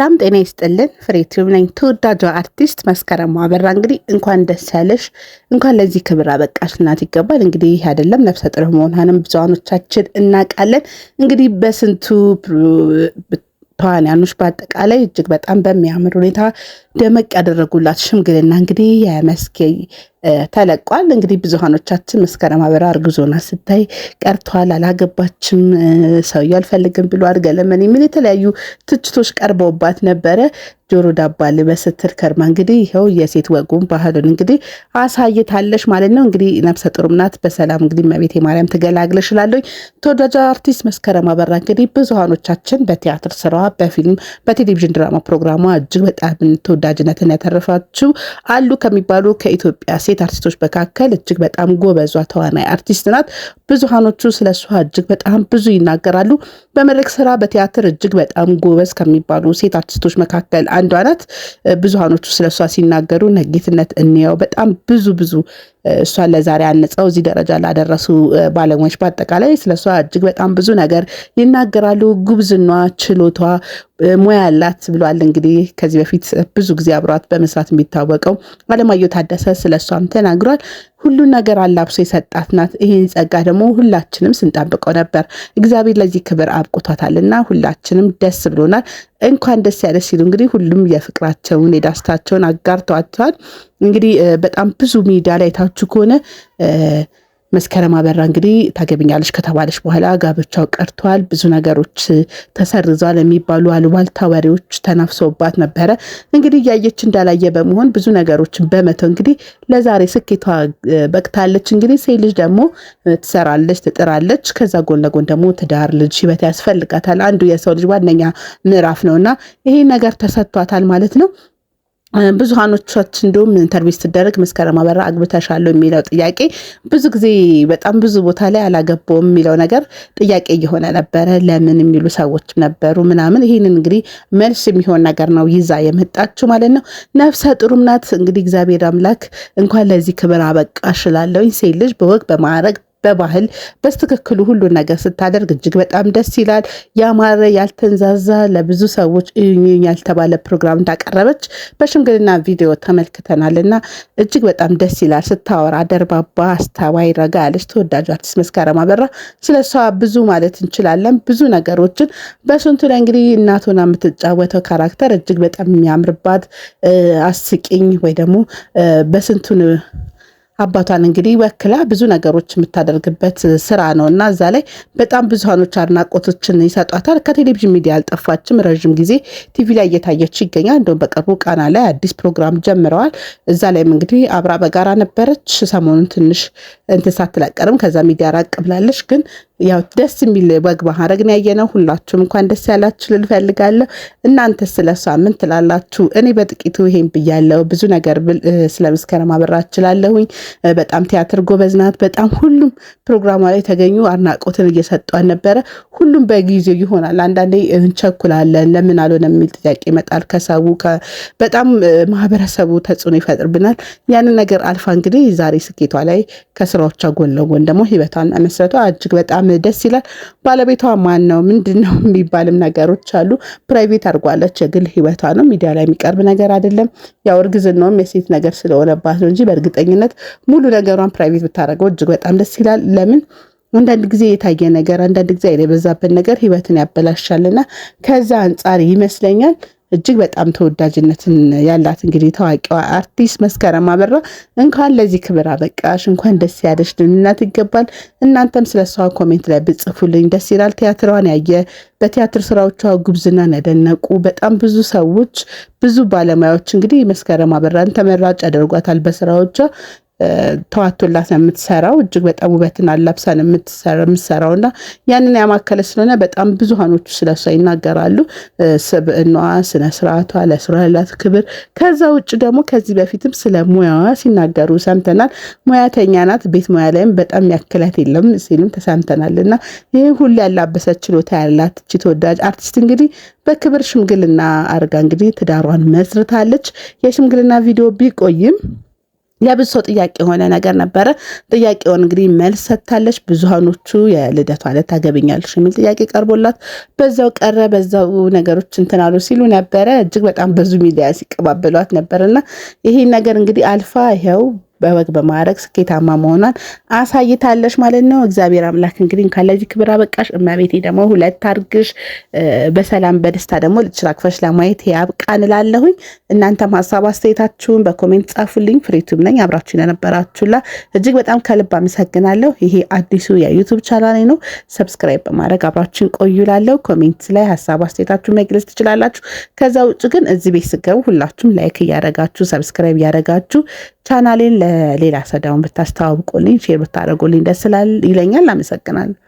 ሰላም ጤና ይስጥልን። ፍሬ ቲዩብ ነኝ። ተወዳጇ አርቲስት መስከረም አበራ እንግዲህ እንኳን ደስ ያለሽ፣ እንኳን ለዚህ ክብር አበቃሽ ልናት ይገባል። እንግዲህ ይህ አይደለም ነፍሰ ጡር መሆኗንም ብዙሃኖቻችን እናውቃለን። እንግዲህ በስንቱ ተዋንያኖች በአጠቃላይ እጅግ በጣም በሚያምር ሁኔታ ደመቅ ያደረጉላት ሽምግልና እንግዲህ የመስኬ ተለቋል። እንግዲህ ብዙሃኖቻችን መስከረም አበራ እርግዞና ስታይ ቀርቷል፣ አላገባችም፣ ሰውዬው አልፈልግም ብሎ ገለመን የሚል የተለያዩ ትችቶች ቀርበውባት ነበረ። ጆሮ ዳባ ልበስ ስትል ከርማ እንግዲህ ይኸው የሴት ወጉን ባህሉን እንግዲህ አሳይታለሽ ማለት ነው። እንግዲህ ነፍሰ ጡርም ናት። በሰላም እንግዲህ እመቤቴ ማርያም ትገላግለሽ እላለሁኝ። ተወዳጇ አርቲስት መስከረም አበራ እንግዲህ ብዙሃኖቻችን በቲያትር ስራዋ፣ በፊልም፣ በቴሌቪዥን ድራማ ፕሮግራሟ እጅግ በጣም ተወዳጅነትን ያተረፋችው አሉ ከሚባሉ ከኢትዮጵያ ሴት አርቲስቶች መካከል እጅግ በጣም ጎበዟ ተዋናይ አርቲስት ናት። ብዙሃኖቹ ስለ እሷ እጅግ በጣም ብዙ ይናገራሉ። በመድረክ ስራ፣ በቲያትር እጅግ በጣም ጎበዝ ከሚባሉ ሴት አርቲስቶች መካከል አንዷ ናት። ብዙሃኖቹ ስለ እሷ ሲናገሩ ነጌትነት እንየው በጣም ብዙ ብዙ እሷን ለዛሬ አንጸው እዚህ ደረጃ ላደረሱ ባለሙያዎች በአጠቃላይ ስለ እሷ እጅግ በጣም ብዙ ነገር ይናገራሉ። ጉብዝኗ፣ ችሎቷ፣ ሙያ ያላት ብሏል። እንግዲህ ከዚህ በፊት ብዙ ጊዜ አብሯት በመስራት የሚታወቀው አለማየሁ ታደሰ ስለ እሷም ተናግሯል። ሁሉን ነገር አላብሶ የሰጣት ናት። ይህን ጸጋ ደግሞ ሁላችንም ስንጠብቀው ነበር። እግዚአብሔር ለዚህ ክብር አብቅቷታልና ሁላችንም ደስ ብሎናል። እንኳን ደስ ያለ ሲሉ እንግዲህ ሁሉም የፍቅራቸውን የደስታቸውን አጋርተዋቸዋል። እንግዲህ በጣም ብዙ ሚዲያ ላይ ታችሁ ከሆነ መስከረም አበራ እንግዲህ ታገብኛለች ከተባለች በኋላ ጋብቻው ቀርቷል፣ ብዙ ነገሮች ተሰርዟል የሚባሉ አሉባልታ ወሬዎች ተናፍሰውባት ነበረ። እንግዲህ እያየች እንዳላየ በመሆን ብዙ ነገሮችን በመተው እንግዲህ ለዛሬ ስኬቷ በቅታለች። እንግዲህ ሴት ልጅ ደግሞ ትሰራለች፣ ትጥራለች። ከዛ ጎን ለጎን ደግሞ ትዳር፣ ልጅ፣ ህይወት ያስፈልጋታል። አንዱ የሰው ልጅ ዋነኛ ምዕራፍ ነውና ይሄ ነገር ተሰጥቷታል ማለት ነው። ብዙሃኖቻችን እንዲሁም interview ስትደረግ መስከረም አበራ አግብተሻለሁ የሚለው ጥያቄ ብዙ ጊዜ በጣም ብዙ ቦታ ላይ አላገባውም የሚለው ነገር ጥያቄ እየሆነ ነበረ። ለምን የሚሉ ሰዎች ነበሩ ምናምን። ይህንን እንግዲህ መልስ የሚሆን ነገር ነው ይዛ የመጣችው ማለት ነው። ነፍሰ ጡርም ናት። እንግዲህ እግዚአብሔር አምላክ እንኳን ለዚህ ክብር አበቃሽ እላለሁኝ። ሴት ልጅ በወግ በማዕረግ በባህል በስትክክሉ ሁሉን ነገር ስታደርግ እጅግ በጣም ደስ ይላል። ያማረ ያልተንዛዛ ለብዙ ሰዎች እዩኝ ያልተባለ ፕሮግራም እንዳቀረበች በሽምግልና ቪዲዮ ተመልክተናል እና እጅግ በጣም ደስ ይላል። ስታወራ ደርባባ፣ አስተዋይ፣ ረጋ ያለች ተወዳጁ አርቲስት መስከረም አበራ ስለ እሷ ብዙ ማለት እንችላለን። ብዙ ነገሮችን በስንቱ ላይ እንግዲህ እናቱና የምትጫወተው character እጅግ በጣም የሚያምርባት አስቂኝ ወይ ደግሞ በስንቱን አባቷን እንግዲህ ወክላ ብዙ ነገሮች የምታደርግበት ስራ ነው እና እዛ ላይ በጣም ብዙሃኖች አድናቆቶችን ይሰጧታል። ከቴሌቪዥን ሚዲያ አልጠፋችም። ረዥም ጊዜ ቲቪ ላይ እየታየች ይገኛል። እንደውም በቅርቡ ቃና ላይ አዲስ ፕሮግራም ጀምረዋል። እዛ ላይም እንግዲህ አብራ በጋራ ነበረች። ሰሞኑን ትንሽ እንትን ሳትል አትቀርም። ከዛ ሚዲያ ራቅ ብላለች ግን ያው ደስ የሚል ወግ ማዕረግ ነው ያየነው። ሁላችሁም እንኳን ደስ ያላችሁ ልል እፈልጋለሁ። እናንተ ስለሷ ምን ትላላችሁ? እኔ በጥቂቱ ይሄን ብያለሁ። ብዙ ነገር ስለ መስከረም አበራ እችላለሁኝ። በጣም ቲያትር ጎበዝ ናት። በጣም ሁሉም ፕሮግራሟ ላይ የተገኙ አድናቆትን እየሰጧን ነበረ። ሁሉም በጊዜው ይሆናል። አንዳንዴ እንቸኩላለን። ለምን አልሆነ የሚል ጥያቄ ይመጣል ከሰው በጣም ማህበረሰቡ ተጽዕኖ ይፈጥርብናል። ያንን ነገር አልፋ እንግዲህ ዛሬ ስኬቷ ላይ ከስራዎቿ ጎን ለጎን ደግሞ ህይወቷን መስረቷ እጅግ በጣም ደስ ይላል። ባለቤቷ ማን ነው ምንድን ነው የሚባልም ነገሮች አሉ። private አድርጓለች። የግል ህይወቷ ነው፣ ሚዲያ ላይ የሚቀርብ ነገር አይደለም። ያው እርግዝናውም የሴት ነገር ስለሆነባት ነው እንጂ በእርግጠኝነት ሙሉ ነገሯን private ብታደርገው እጅግ በጣም ደስ ይላል። ለምን አንዳንድ ጊዜ የታየ ነገር አንዳንድ ጊዜ የበዛበት ነገር ህይወትን ያበላሻልና ከዛ አንጻር ይመስለኛል። እጅግ በጣም ተወዳጅነትን ያላት እንግዲህ ታዋቂዋ አርቲስት መስከረም አበራ እንኳን ለዚህ ክብር አበቃሽ፣ እንኳን ደስ ያለሽ ልንላት ይገባል። እናንተም ስለ እሷ comment ላይ ብጽፉልኝ ደስ ይላል። ቲያትሯን ያየ በቲያትር ስራዎቿ ጉብዝናን ያደነቁ በጣም ብዙ ሰዎች ብዙ ባለሙያዎች እንግዲህ መስከረም አበራን ተመራጭ ያደርጓታል በስራዎቿ። ተዋቶላት ነው የምትሰራው። እጅግ በጣም ውበትን አላብሳ ነው የምትሰራው እና ያንን ያማከለ ስለሆነ በጣም ብዙሃኖቹ ስለሷ ይናገራሉ። ስብዕናዋ፣ ስነ ስርዓቷ፣ ለስራ ያላት ክብር። ከዛ ውጭ ደግሞ ከዚህ በፊትም ስለ ሙያዋ ሲናገሩ ሰምተናል። ሙያተኛ ናት፣ ቤት ሙያ ላይም በጣም ያክላት የለም ሲሉም ተሰምተናል። እና ይህ ሁሉ ያላበሰ ችሎታ ያላት እቺ ተወዳጅ አርቲስት እንግዲህ በክብር ሽምግልና አድርጋ እንግዲህ ትዳሯን መስርታለች። የሽምግልና ቪዲዮ ቢቆይም ለብዙ ሰው ጥያቄ የሆነ ነገር ነበረ። ጥያቄውን እንግዲህ መልስ ሰጥታለች። ብዙሃኖቹ የልደቷ ዕለት ታገቢኛለሽ የሚል ጥያቄ ቀርቦላት በዛው ቀረ፣ በዛው ነገሮች እንትን አሉ ሲሉ ነበረ። እጅግ በጣም ብዙ ሚዲያ ሲቀባበሏት ነበርና ይሄን ነገር እንግዲህ አልፋ ይኸው በወግ በማዕረግ ስኬታማ መሆኗን አሳይታለች ማለት ነው። እግዚአብሔር አምላክ እንግዲህ እንኳን ለዚህ ክብር አበቃሽ። እመቤቴ ደግሞ ሁለት አርግሽ በሰላም በደስታ ደግሞ ልጅሽን አቅፈሽ ለማየት ያብቃን እላለሁኝ። እናንተም ሀሳብ አስተያየታችሁን በ comment ጻፉልኝ። ፍሬቱም ነኝ አብራችሁ ለነበራችሁላ እጅግ በጣም ከልብ አመሰግናለሁ። ይሄ አዲሱ የ YouTube ቻናሌ ነው። Subscribe በማድረግ አብራችሁን ቆዩ እላለሁ። Comment ላይ ሀሳብ አስተያየታችሁን መግለጽ ትችላላችሁ። ከዛ ውጭ ግን እዚህ ቤት ስገቡ ሁላችሁም like እያደረጋችሁ subscribe እያደረጋችሁ ቻናሌን ለሌላ ሰው ብታስተዋውቁልኝ share ብታደርጉልኝ ደስ ይለኛል። አመሰግናለሁ።